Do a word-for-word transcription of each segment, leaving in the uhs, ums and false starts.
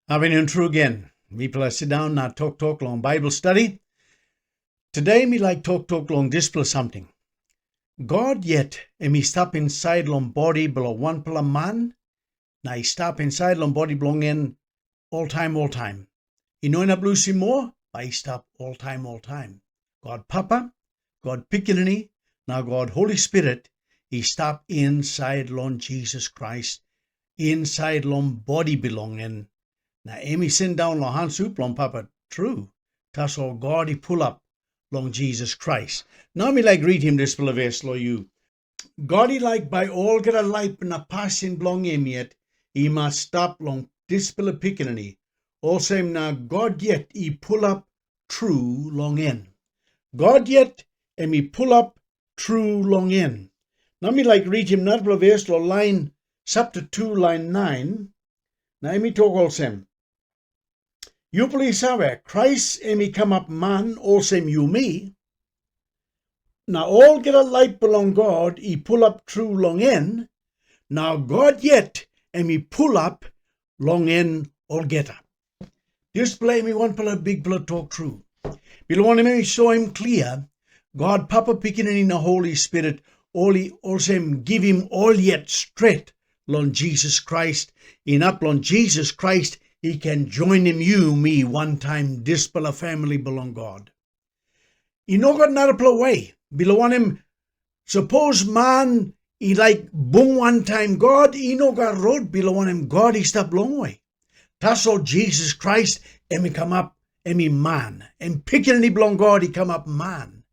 Avinun tru gen. Mipela sindaun na toktok long Baibel stadi. Today mi laik toktok long dispela samting. God yet em i stap insait long bodi bilong wanpela man, na i stap insait long bodi bilong en oltaim oltaim. I no inap lusim moa, bai i stap oltaim oltaim. God Papa, God Pikinini, na God Holi Spirit i stap insait long Jisas Krais, insait long bodi bilong en. Na em i sindaun long han sut bilong Papa tru, tasol God i pulap long Jisas Krais. Nau mi laik ritim dispela ves long yu. God i laik bai olgeta laip na pasin bilong em yet i mas stap long dispela pikinini, olsem na God yet i pulap tru long en. God yet em i pulap tru long en. Na mi laik ritim narapela ves long lain sapta tu lain nain, na em i tok olsem, Yupela i save, Krais em i kamap man olsem yumi, na olgeta laip bilong God i pulap tru long en, na God yet em i pulap long en olgeta. Dispela em i wanpela bikpela tok tru. Bilong wanem em i soim klia, God Papa, Pikinini na Holi Spirit ol i olsem givim ol yet stret long Jisas Krais, inap long Jisas Krais i ken joinim yu mi wantaim dispela famili bilong God. I no gat narapela we, bilong wanem, sapos man i laik bung wantaim God, i no gat rot bilong wanem God i stap longwe. Tasol Jisas Krais em i kamap, em i man, em Pikinini bilong God i kamap man.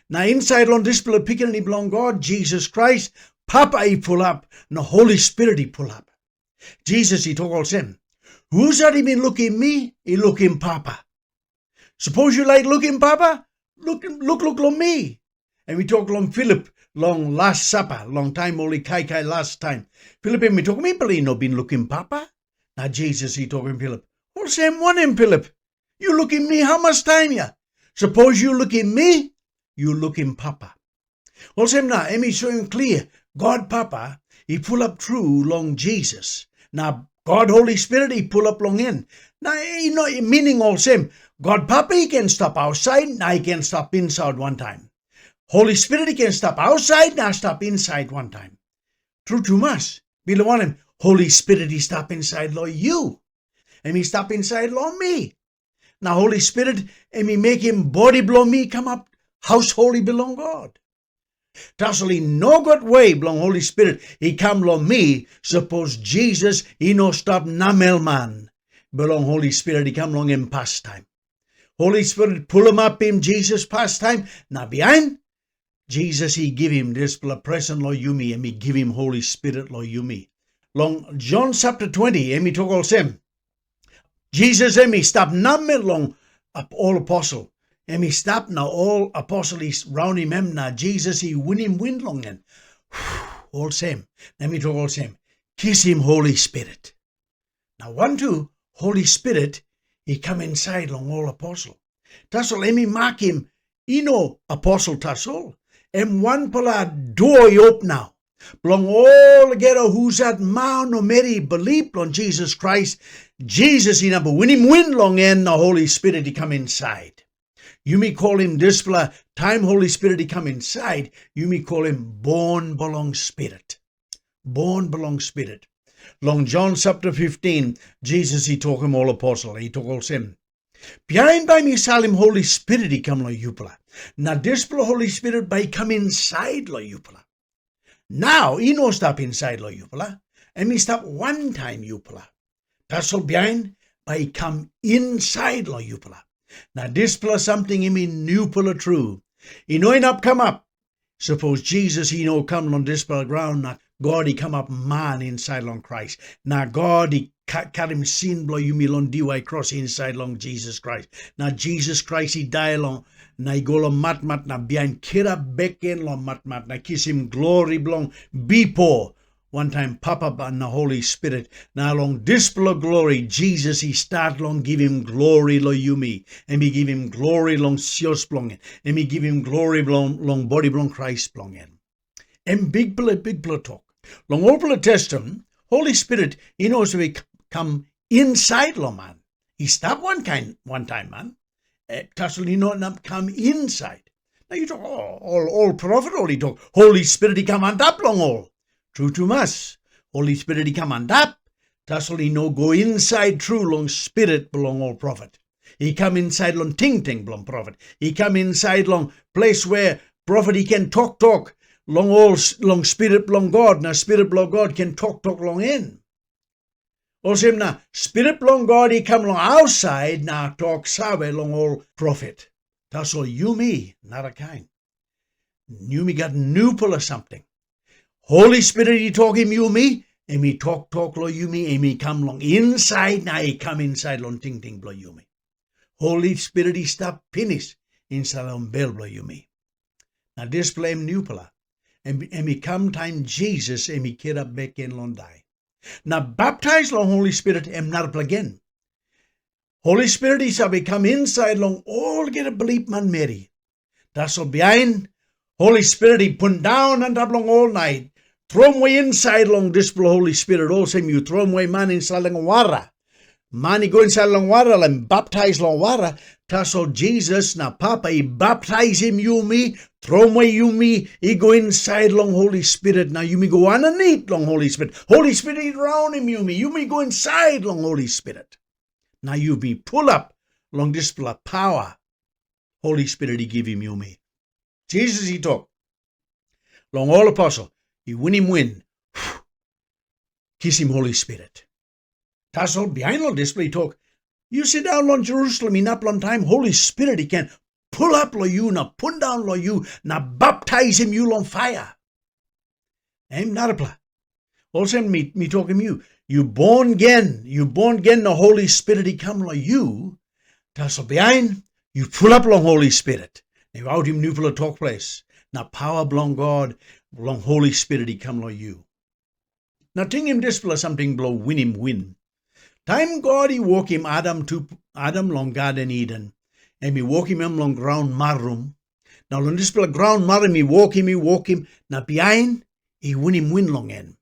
Na insait long dispela Pikinini bilong God, Jisas Krais, Papa i pulap, na Holi Spirit i pulap. Jisas i tok olsem, "Husat i bin lukim mi, i lukim Papa. Sapos yu laik lukim Papa, lukluk long mi." Em i tok long Filip long Las Sapa, long taim ol i kaikai las taim. Filip em i tok, "Mipela i no bin lukim Papa." Na Jisas i tokim Filip, "Olsem wanem, Filip? Yu lukim mi hamas taim ya? Sapos yu lukim mi, yu lukim Papa." Olsem na em i soim klia, God Papa i pulap tru long Jisas, na God Holi Spirit i pulap long en. Na i no mining olsem, God Papa i ken stap ausait na i ken stap insait wantaim. Holi Spirit i ken stap ausait na stap insait wantaim. Tru tumas, bilong wanem, Holi Spirit i stap insait long yu. Em i stap insait long mi. Na Holi Spirit em i mekim bodi bilong mi i kamap haus holi bilong God. Tasol i no gat we bilong Holi Spirit i kam long mi, sapos Jisas i no stap namel man bilong Holi Spirit i kam long em pastaim. Holi Spirit pulimapim Jisas pastaim, na bihain Jisas i givim dispela presen long yumi, em i givim Holi Spirit long yumi. Long Jon sapta twenti, em i tok olsem, Jisas em i stap namel long ap-, ol aposel. Em i stap na ol aposel i raunim em, na Jisas i winim win long en. Olsem, na em i tok olsem, "Kisim Holi Spirit." Na wantu Holi Spirit i kam insait long ol aposel. Tasol em i makim i no aposel tasol, em wanpela dua i op nau. Bilong olgeta husat man o meri i bilip long Jisas Krais, Jisas inap winim win long en na Holi Spirit i kam insait. Yumi kolim dispela taim Holi Spirit i kam insait, yumi kolim bon bilong Spirit. Bon bilong Spirit. Long Jon sapta fiftin, Jisas i tokim ol aposel, i tok olsem, "Bihain bai mi salim Holi Spirit i kam long yupela, na dispela Holi Spirit bai i kam insait long yupela. Nau i no stap insait long yupela, em i stap wantaim yupela. Tasol bihain bai i kam insait long yupela. Na dispela samting em i nupela tru. I no inap kamap, sapos Jisas i no kam long dispela graun na God i kamap man insait long Krais, na God i ka-, karim sin bilong yumi long diwai kros insait long Jisas Krais. Na Jisas Krais i dai long, na i go long matmat, na bihain kirap bek gen long matmat, na kisim glori bilong bipo, wantaim Papa na Holi Spirit, na long dispela glori Jisas i stat long givim glori long yumi. Em i givim glori long sios bilong en. Em i givim glori bilong, long bodi bilong Krais bilong en. Em bikpela, bikpela tok. Long olpela testament, Holi Spirit i no save k-, kam insait long man. I stap wankain wantaim man, eh, tasol i no inap kam insait. Na yu tok, "O, ol, ol profet ol i tok, Holi Spirit i kam antap long ol." Tru tumas, Holi Spirit i kam antap, tasol i no go insait tru long spirit bilong ol profet. I kam insait long tingting bilong profet. I kam insait long ples we profet i ken toktok long ol s-, long spirit bilong God, na spirit bilong God ken toktok long en. Olsem na spirit bilong God i kam long ausait na tok save long ol profet. Tasol yumi narakain. Yumi gat nupela samting. Holi Spirit i tokim yumi, em i toktok long yumi, em i kam long insait na i kam insait long tingting bilong yumi. Holi Spirit i stap pinis insait long bel bilong yumi. Na dispela em nupela, em, em i kam taim Jisas em i kirap bek gen long dai. Na baptais long Holi Spirit em narapela gen. Holi Spirit i save kam insait long olgeta bilip manmeri. Tasol bihain, Holi Spirit i pundaun antap long ol na i tromoi insait long dispela Holi Spirit, olsem yu tromoi man insait long wara. Man i go insait long wara, long baptais long wara, tasol Jisas na Papa i baptaisim yumi, tromoi yumi i go insait long Holi Spirit, na yumi go aninit long Holi Spirit. Holi Spirit i raunim yumi, yumi go insait long Holi Spirit. Na yumi pulap long dispela pawa Holi Spirit i givim yumi. Jisas i tok long ol aposel, i winim win, kisim Holi Spirit. Tasol bihain long dispela i tok, "Yu sindaun long Jerusalem inap long taim Holi Spirit i ken pulap long yu na pundaun long yu na baptaisim yu long paia." Em narapela. Olsem mi, mi tokim yu, yu bon gen, yu bon gen na Holi Spirit i kam long yu, tasol bihain yu pulap long Holi Spirit. Na yu autim nupela tok ples, na pawa bilong God, bilong Holi Spirit i kam long yu. Na tingim dispela samting bilong winim win. Taim God i wokim Adam tu, Adam long Garden Iden, em i wokim em long graun marum. Na long dispela graun marum i wokim, i wokim, na bihain i winim win long en.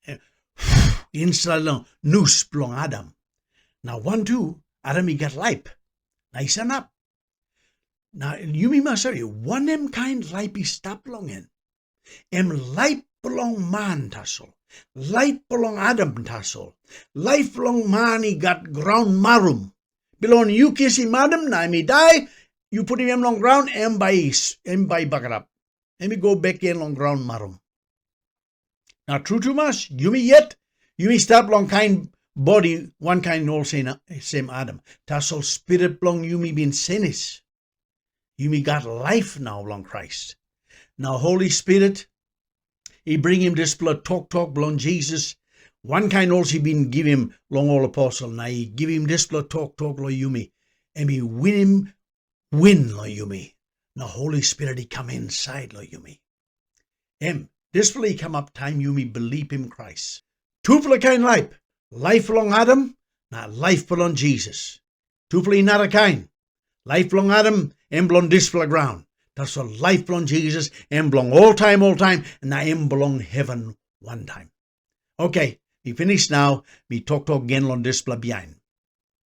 Eh, insait long nus bilong Adam. Na wantu Adam i gat laip, na i sanap. Na yumi mas sori, wanem kain laip i stap long en? Em laip bilong man tasol, laip bilong Adam tasol, laip bilong man i gat graun marum. Bilong yu kisim Adam na em i dai, yu putim em long graun, em bai i s-, em bai i bagarap. Em i go bek gen long graun marum. Na tru tumas, yumi yet, yumi stap long kain bodi wankain olsem, sem Adam. Tasol spirit bilong yumi bin senis. Yumi gat laip nau long Krais. Na Holi Spirit i bringim dispela toktok bilong Jisas, wankain olsem i bin givim long ol aposel, na i givim dispela toktok long yumi, em i winim win long yumi, na Holi Spirit i kam insait long yumi. Em, dispela i kamap taim yumi bilipim Krais. Tupela kain laip, laip bilong Adam na laip bilong Jisas. Tupela i narakain. Laip bilong Adam, em bilong dispela graun. Tasol laip bilong Jisas, em bilong oltaim oltaim, na em bilong heven wantaim. Oke, mi pinis nau, mi toktok gen long dispela bihain.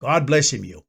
God blesim yu.